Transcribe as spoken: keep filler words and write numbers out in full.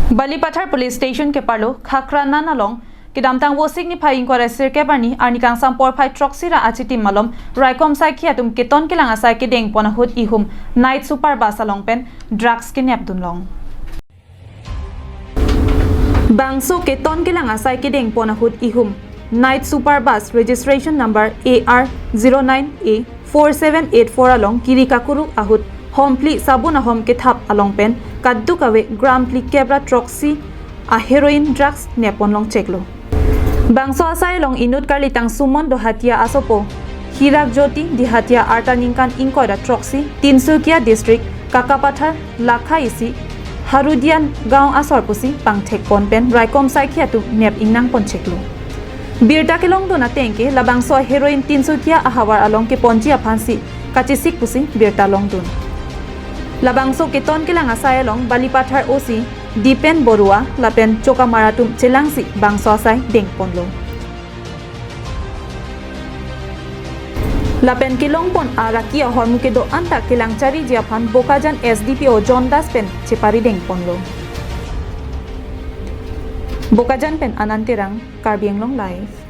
Balipathar Police Station keparlo Khakra Nan along kedamtang Vosik niphai ingkoi ra sirkep arni, arni kangsam porphai throksi ra achitim malom raikom saikhi atum keton kelang asai kedengpon ahut ihum Night Super Bus along pen drugs kenepdunlong. Bangso keton kelang asai kedengpon ahut ihum Night Super Bus registration number A R zero nine A four seven eight four along kiri kakuruk ahut hom phli sabun ahom kethap along pen kadokave gram phli kep ra throksi a heroin drugs nepponlong cheklo. Bangso asai along inut karlitang Sumon Dohatia asopo Hirak Jyoti Dihatia arta ningkan ingkoi ra throksi Tinsukia District Kakapathar lakha isi Harudian Gaon asor pusi pangthekpon pen raikom saikhi atum nep ingnangpon cheklo. Birta kelongdun ateng ke labangso heroin Tinsukia ahavar along keponji aphansi kachesik pusi birta longdun. Labangso keton kelang asai along Balipathar O C Dipen Borua lapen chokamar atum chelangsi bangso asai dengponlo. Lapen kelongpon araki ahormu kedo-an ta kelang chariji aphan Bokajan S D P O John Das pen chepari dengponlo. Bokajan pen Anand Terang, Karbi Anglong Live.